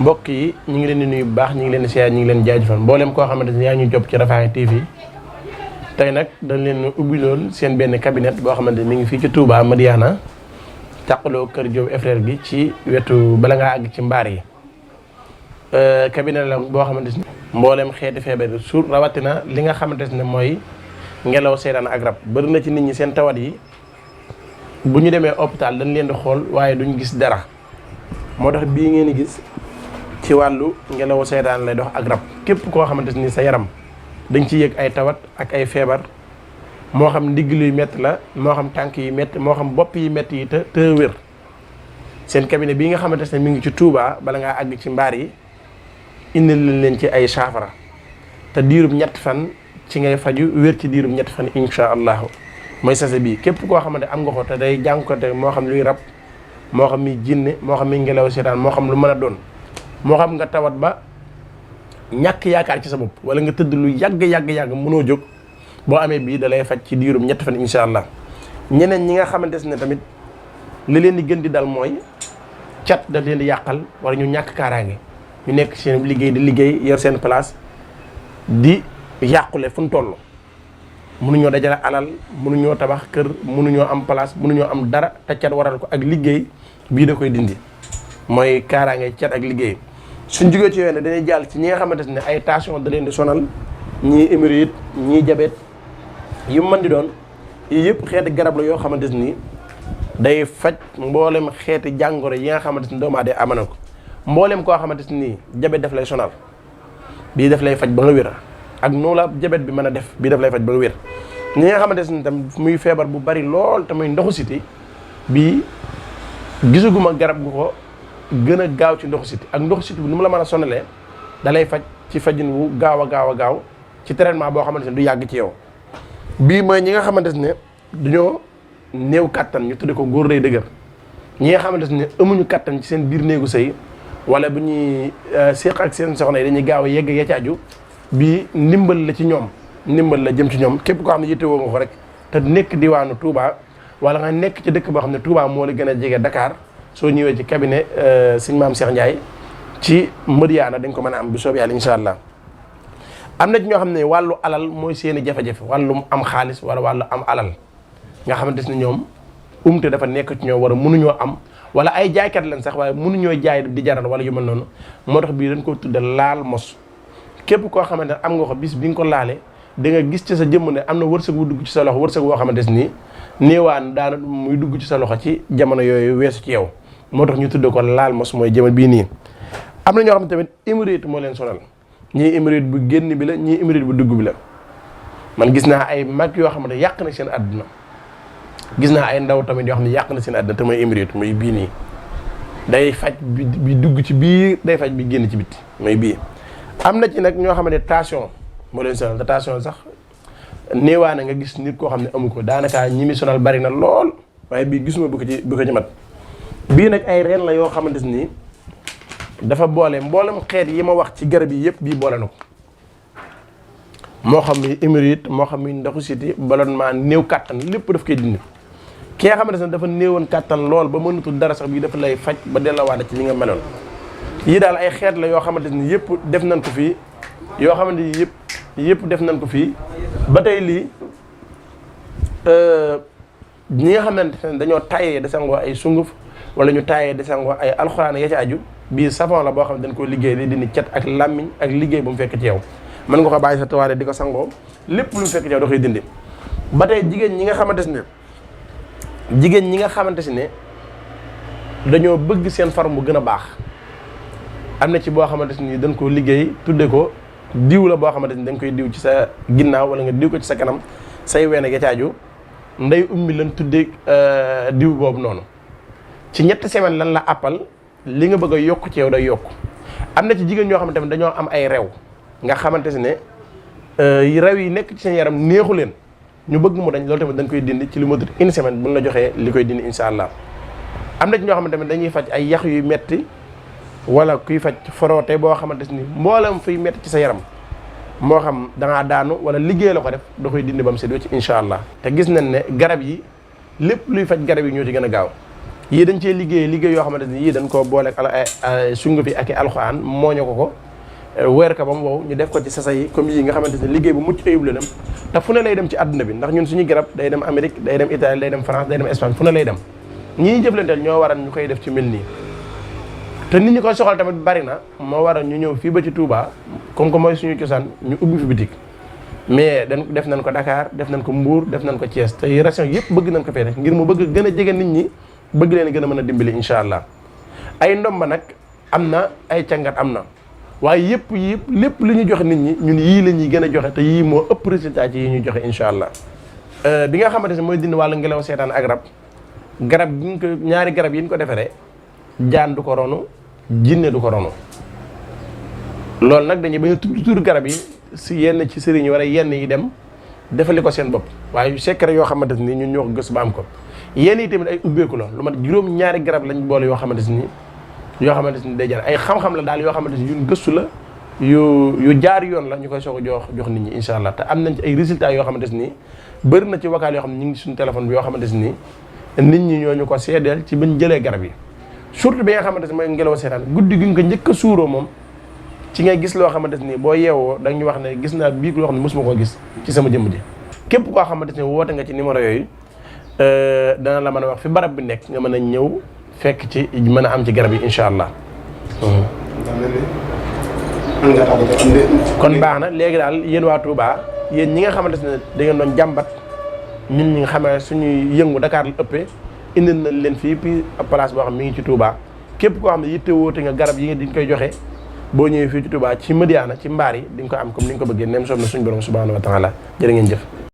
mbokk yi ñu ngi leen di nuyu bu baax ñu ngi leen di siyaar ñu ngi leen jaajëfal mboolem koo xamante ni yaa ñu jopp ci Rafah TV tey nag dañ leen ubbi lool seen benn cabinet boo xamante ni mi ngi fii ci Touba Madiyana tàqaloo kër Diop et frère gi ci wetu bala ngaa àgg ci mbaar yi cabinet la boo xamante ni mboolem xeeti feebar yi suur rawatina li nga xamante ne mooy ngelaw seetaan ak rab bëri na ci nit ñi seen tawat yi bu ñu demee hôpital dañ leen di xool waaye duñ gis dara moo tax bii ngeen di gis ci wàllu ngelaw seetaan lay dox ak rab képp koo xamante ni sa yaram dañ ci yëg ay tawat ak ay feebar moo xam ndigg luy métti la moo xam tànk yi métti moo xam bopp yi métti yi te wér seen cabinet bii nga xamante ne mi ngi ci Touba bala ngaa àgg ci mbaar yi indil leen ci ay saafara te diirub ñetti fan ci ngay faju wér ci diirub ñetti fan incha allahu mooy sase bii képp koo xamante am nga ko te day jànkuwante moo xam luy rab moo xam mi jinne moo xam mi ngelaw seetaan moo xam lu mën a doon moo xam nga tawat ba ñàkk yaakaar ci sa bopp wala nga tëdd lu yàgg mënoo jóg boo amee bii da lay faj ci diirum ñetti fan incha allah ñeneen ñi nga xamante ne tamit li leen di gën di dal mooy cat da leen di yàqal wala ñu ñàkk kaaraange ñu nekk seen liggéey di liggéey yor seen place di yàqule fu mu toll mënuñoo dajale alal mënuñoo tabax kër mënuñoo am place mënuñoo am dara te cat waral ko ak liggéey bii da koy dindi mooy kaaraange cat ak liggéey suñ jógee ci yooyu ne dañuy jàll ci ñi nga xamante ne ay tension da leen di sonal ñii hémorroïde ñii diabète yu mën di doon yii yëpp xeeti garab la yoo xamante ni day faj mboolem xeeti jàngoro yi nga xamante ni doomu aadama am na ko mboolem koo xamante ni diabète daf lay sonal bii daf lay faj ba nga wér ak noonu la diabète bi mën a def bii daf lay faj ba nga wér ñi nga xamante ni tam muy feebar bu bari lool te muy ndoxu siti bii gisuguma garab gu ko gën a gaaw ci ndoxu siti ak ndoxu siti bi nu mu la mën a sonalee da lay faj ci fajin wu gaaw a gaaw ci traitement boo xamante ne du yàgg ci yow bii mooy ñi nga xamante ne dañoo néew kattan ñu tudde ko góor day dëgër ñi nga xamante ne amuñu kattan ci seen biir néegu sëy wala bu ñuy séq ak seen soxna yi dañuy gaaw a yegg ya ci aju bii ndimbal la ci ñoom ndimbal la jëm ci ñoom képp koo xam ne yittewoo nga ko rek te nekk diwaanu Touba wala nga nekk ci dëkk boo xam ne Touba moo la gën a jege Dakar soo ñëwee ci cabinet sëñ Maam Cheikh Ndiaye ci Madiyana dañ ko mën a am bu soob yàlla incha allah am na ci ñoo xam ne wàllu alal mooy seeni jafe-jafe wàllu am xaalis wala wàllu am alal nga xamante ne ñoom umte dafa nekk ci ñoom war a mënuñoo am wala ay jaaykat lañ sax waaye mënuñoo jaay di jaral wala yu mel noonu moo tax bii dañ ko tudde laal mos képp koo xamante ne am nga ko bis bi nga ko laale da nga gis ci sa jëmm ne am na wërsëg bu dugg ci sa loxo wërsëg boo xamante ne nii néewaan daana muy dugg ci sa loxo ci jamono yooyu weesu ci yow moo tax ñu tudde ko laal mos mooy jëmal bii nii am na ñoo xam ne tamit hémorroïde moo leen sonal ñii hémorroïde bu génn bi la ñii hémorroïde bu dugg bi la man gis naa ay mag yoo xamante yàq na seen àdduna gis naa ay ndaw tamit yoo xam ne yàq na seen àdduna te mooy hémorroïde mooy bii nii day faj bi dugg ci biir day faj bi génn ci bitti mooy bii am na ci nag ñoo xamante tension moo leen sonal te tension sax néewaana nga gis nit koo xam ne amu ko daanaka ñi mi sonal bari na lool waaye bii gisuma bu ko ci mat bii nag ay reen la yoo xamante ni dafa boole mboolem xeet yi ma wax ci garab yi yëpp bii boole na ko moo xam ni hémorroïde moo xam ni ndoxu siti ballonnement néew kàttan lépp daf koy dindi ki nga xamante ne dafa néewoon kàttan lool ba mënutul dara sax bii dafa lay faj ba delloowaat ci li nga meloon yii daal ay xeet la yoo xamante ni yëpp def nañ ko fii yoo xamante ni yëpp def nañ ko fii ba tey lii ñi nga xamante ne dañoo tayee da sangoo ay sunguf wala ñu tayee da sangoo ay alxuraan ya ci aju bii savon la boo xam ne dañ ko liggéey di dindi cet ak làmmiñ ak liggéey bu mu fekk ci yow mën nga ko bàyyi sa tawaare di ko sangoo lépp lu mu fekk ci yow da koy dindi ba tey jigéen ñi nga xamante ne dañoo bëgg seen forme bu gën a baax am na ci boo xamante ni dañ ko liggéey tudde ko diw la boo xamante ni dañ koy diw ci sa ginnaaw wala nga diw ko ci sa kanam say ween ak ya ci aju nday ummi lan tudde diw boobu noonu ci ñetti semaine lan la appal li nga bëgg a yokk ci yow day yokk am na ci jigéen ñoo xamante ne dañoo am ay rew nga xamante ne rew yi nekk ci seen yaram neexu leen ñu bëgg mu dañ loolu tamit dañ koy dindi ci lu ma tudd une semaine buñ la joxee li koy dindi insha allah am na ci ñoo xamante ne dañuy faj ay yax yuy metti wala kuy faj foroote boo xamante ni mboolem fuy metti ci sa yaram moo xam dangaa daanu wala liggéey la ko def da koy dindi ba mu séddoo ci insha allah te gis nañ ne garab yi lépp luy faj garab yi ñoo ci gën a gaaw yii dañ cee liggéey yoo xamante ni yii dañ koo boole ak sungu fi ak i alxuraan mooñu ko weer ka ba mu wow ñu def ko ci sasa yi comme yii nga xamante ni liggéey bu mucc ayib la dem te fu ne lay dem ci àdduna bi ndax ñun suñu garab day dem Amérique day dem Italie day dem France day dem Espagne fu ne lay dem ñii jëflanteel ñoo waral ñu koy def ci mel nii te nit ñi koy soxal tamit bari na moo waral ñu ñëw fii ba ci Touba comme que mooy suñu cosaan ñu ubbi fi bitik mais def nañ ko Dakar def nañ ko Mbour def nañ ko Thiès te région yëpp bëgg nañ ko fee def ngir mu bëgg gën a jege nit ñi bëgg leen gën a mën a dimbali incha allah ay ndomba nag am na ay càngat am na waaye yëpp lépp li ñu joxe nit ñi ñun yii la ñuy gën a joxe te yii moo ëpp résultat ci yi ñu joxe incha allah bi nga xamante ne mooy dindi wàllu ngelaw seetaan ak garab gi ñu ko ñaari garab yi ñu ko defaree jaan du ko ronu jinne du ko ronu loolu nag dañuy bañ a tudd garab yi si yenn ci sëriñ yi wala yenn yi dem defali ko seen bopp waaye secret yoo xamante ni ñun ñoo ko gës ba am ko yenn yi tamit ay ubbeeku la lu mat juróom ñaari garab lañ boole yoo xamante ni day jar ay xam-xam la daal yoo xamante ni ñun gëstu la yu jaar yoon la ñu koy soog a jox nit ñi incha allah te am nañ ci ay résultats yoo xamante ni bëri na ci vocal yoo xam ne ñu ngi suñu téléphone bi yoo xamante ni nit ñi ñoo ñu ko seedeel ci bañ jëlee garab yi surtout bi nga xamante ni mooy ngelaw seetaan guddi gi nga ko njëkk a suuroo moom ci ngay gis loo xamante ni boo yeewoo da ñu wax ne gis naa bii loo xam ne mosuma koo gis ci sama jëmm ji képp koo xamante ni woote nga ci numéro yooyu dana la mën a wax fi barab bi nekk nga mën a ñëw fekk ci mën a am ci garab yi incha allah. kon baax na léegi daal yéen waa Touba yéen ñi nga xamante ne da ngeen doon jàmbat ñun ñi nga xam ne suñuy yëngu Dakar la ëppee indil nañ leen fii puis place boo xam mi ngi ci Touba képp koo xam ne yitte woote nga garab yi nga diñ koy joxe boo ñëwee fii ci Touba ci Madiyana ci mbaar yi di nga ko am comme ni nga ko bëggee nem soob na suñu borom subhanahu wa taala jërë ngeen jëf